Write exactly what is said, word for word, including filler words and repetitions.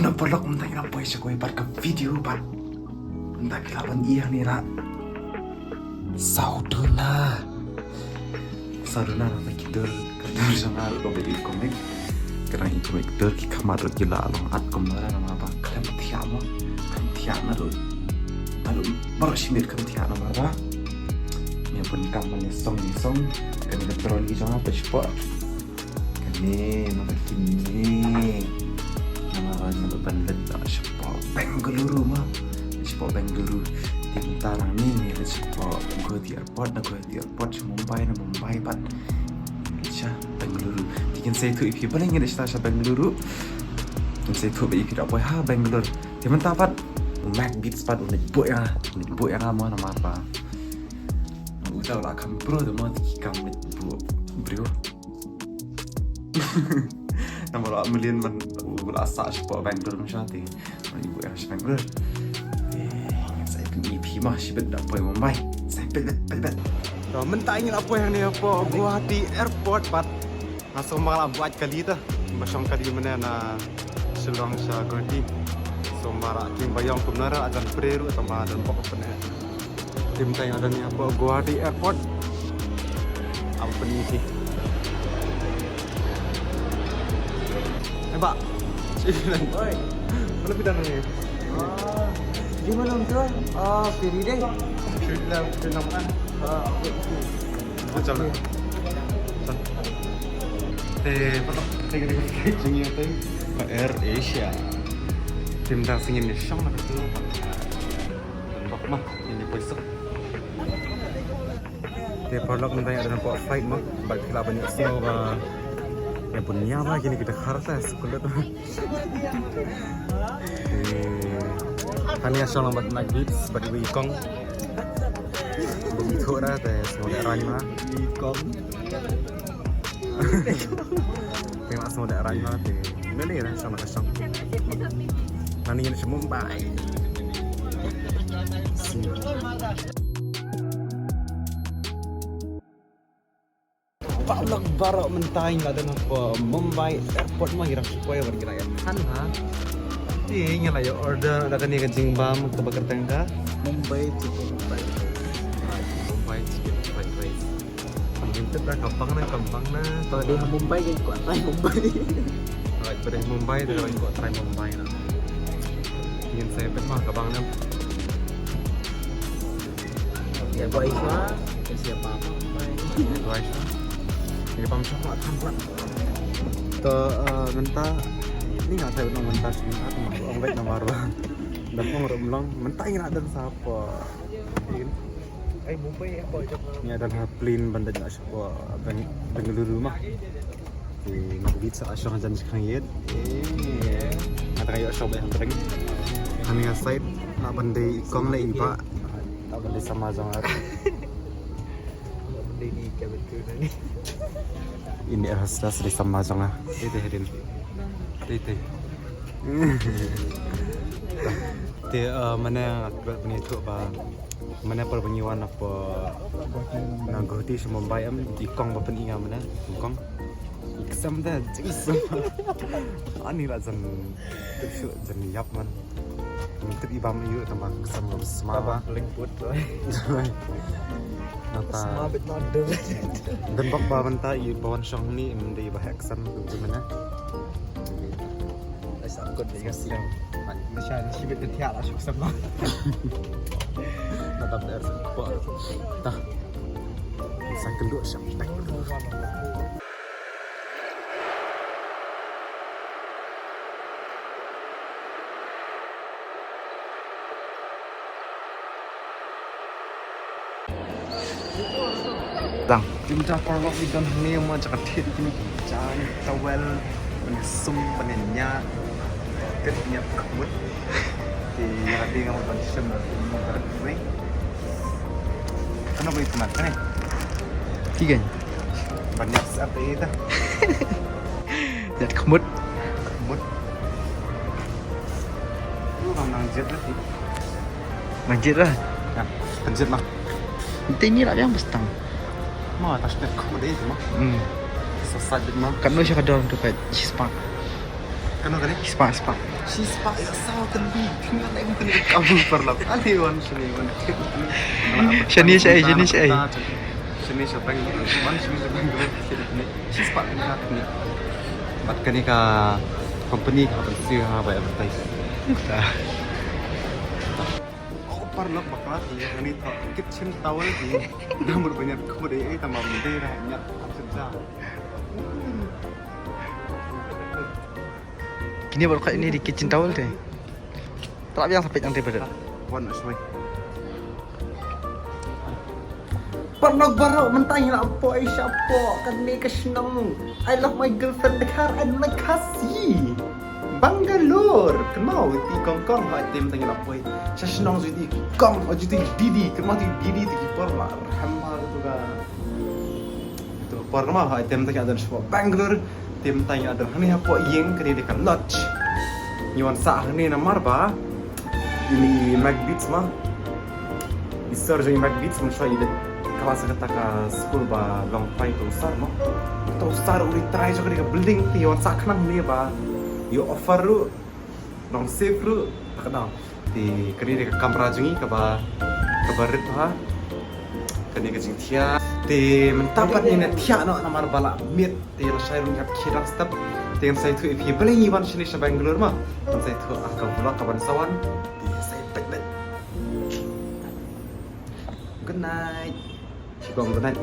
Na paralok, mynta ngi la poi sha kawei pat ka video pat. Mynta phi lah ban ïohi hangne na. Sawduna. Sawduna na ki dur. Ka dur jong nga ruh kaba i comic. Ka dang i comic dur ki khmat ruh ki la long at kumba namar ba khlem thiah mo. Khlem thiah naduh. Naduh baroh shi miet khlem thiah namar ba ngi bun kam ban ïasong ïasong. Kane ka trolley jong nga pat shapoh. Kane, namar kine. Namar ba ngi ban leit shapoh Bengaluru mo. Shapoh Bengaluru. Te mynta nangne ngi leit shapoh Guwahati Airport, na Guwahati Airport sha Mumbai, na Mumbai pat sha Bengaluru. Te kin sa ïathuh ïa phi balei ngi leit sha Bengaluru. Kin sa ïathuh ba ïa phi da poi ha Bangalore. Te mynta pat u Mac Beats pat u leit buh ïa nga, u leit buh ïa nga mo namar ba uta u la kham bro te mo, te ki kam leit buh briew. Namar u la mlien ban u la sah shapoh Bangalore mo sha te. Ngi buh ïa nga sha Bangalore. Eh, sa ïa phi mo shibit da poi Mumbai. Sa ïa phi bit bit bit. To mynta ngi la poi hangne hapoh Guwahati Airport bad nga sngewbha la buh kali ta. Ba shong kali mynne na Shillong sha Guwahati. Sngewbha la king ba ïong kumno ra ajan pre ruh tang ba don bok pyneh. Te mynta ngi la don hapoh Guwahati Airport. Ap pyniti. Eh, bah. Oi. Mana phi don ni? Ah, di mana tu? Ah, Ferry deh. Ferry lah, Ferry nama kan? Ah, okey, okey. Macam mana? Te, apa tu? Te kena kena kena kena kena. Air Asia. Te mynta sngi ni shong lah tu. Bok mah, ini poi suk. Te paralok, mynta ngi don hapoh flight mo. Bad phi lah ban ïohsngew ba ïa bun ïa ba kine ki dkhar ta suk lut. Te hangne nga shong lang bad Mac Beats bad iwei i kong. Bym ithuh ra te sngewdeh rang ma. I kong. Te nga sngewdeh rang ma te. Nani ngi na ka shong. Nani ngi na sha Mumbai. Paralok baroh, mynta ngi la don hapoh Mumbai Airport mo, ngi dang shu poi bad ngi la ïa than ha. Te ngi la ïa order da kane ka jingbam kaba kyrteng ka Mumbai chicken fried rice. Right, Mumbai chicken fried rice. Kam tip da ka bang na, ka bang na. Ka dei ha Mumbai, ka kwah try Mumbai. Alright, ka dei ha Mumbai, ka kwah try Mumbai na. Ngin sa peit ma ka bang na. Ïa bai sha, ïa sia pa Mumbai. Ïa bai sha. Ïa bam sha ka tham pula. To, eh, mynta ni nga sa nong mynta sini aku mau ong baik nomor. Dan ong rum long, mynta ngi la don sa hapoh. Ai, Mumbai Airport jong nga. Ngi la don ha plane ban dei na shapoh Beng-, Bengaluru ma. Te ngi bit sa shong jan shi khang yet. Eh. Nga ta ïoh shong ba hang teng. Hangne side lah ban dei i kong le i bah. Lah ban dei sama jong nga. Lah ban dei ni ka betul ni. Ini air hostess dei sama jong nga. Te te hadin. Te te. Te, eh, mane nga klet bani tu ba Mane por ba ngi wan hapoh na Guwahati sha Mumbai em, i kong ba pyni nga mane, i kong. I ksem da jingsma. Ani la jan tip shuh jan ïap man. Ngim tip i bam ïu tang ba ksem ba sma ba. Lingput. Nata. Sma bit ma dum. Dan bok ba mynta i ba wan shong ni mynta i ba heh ksem tu mane. Ai sa kut dei ka siang. Masha ni shibit ka thiah la shuk sama. Na tam der sa kepok. Tah. Sa kynduh sham pek. Dang. Jingja paralok ngi don hangne mo, jaka thied kine ki jaiñ towel ban sum ban ñiah. Thied ñiah khmut. Te ïa kata nga mut ban shem na kine ki jaiñ. Kano ba ïa khmat kane? Ki jaiñ. Ban ñiah sep ïa ita. Jat khmut. Khmut. Ruh kam nang jied lah. Nang jied lah. Ya, kan jied mah. Te ni lah biang bastang. Ma, tas tet khmut dei tu mah. Hmm. Sasat bit mah. Kan no sha ka dor tu pat chispak. Kano kane? Spah, spah. Shi spah ïa saw tylli. Kane kane kane ka paralok. Ale wan shane wan. Shane shaei, shane shaei. Shane sha Bangalore. Wan shane sha Bangalore. Shi spah kane kane. Bad kane ka company ka ban siew ha ba advertise. Oh, paralok bakla ïa kane to kitchen towel hi. Namar ban ïa khmut ei ei tang ba mynta ra ïa khmut da. Kine baroh kane dei kitchen towel te. Trap ïa sa peit nangta ba dei. Wan shwai. Paralok baroh mynta ngi la poi shapoh kane ka shnong. I love my girlfriend Dkhar and my Khasi. Bangalore. Kynmaw ïa ti kong kong ha te mynta ngi la poi sha shnong jong ti kong, jong ti didi. Kynmaw ti didi ti ki por la rhem bha tu ka. Tu por kynmaw ha te mynta ngi la don shapoh Bangalore. Te mynta ngi la don hangne hapoh ïing, kane dei ka lodge. Ngi wan sah hangne namar ba ine i Mac Beats ma, i sir jong i Mac Beats, mynshuwa i dei class ha kata ka school ba long trai to u sir mo. To u sir u dei trai jong kane ka building, te ngi wan sah khnang hangne ba ïoh offer ruh, long safe ruh, ta ka daw. Te kane dei ka kamra jong ngi kaba, kaba rit bha. Kane ka jingthiah. Te mynta pat ngin ïa thiah noh namar ba la miet. Te lashai ruh ngi hap khie dang step. Te ngan sa ïathuh ïa phi balei ngi wan shane sha Bangalore ma. Ngan sa ïathuh ha ka vlog kaban sa wan. Te sa ïa peit beit. Good night. Shibam, good night.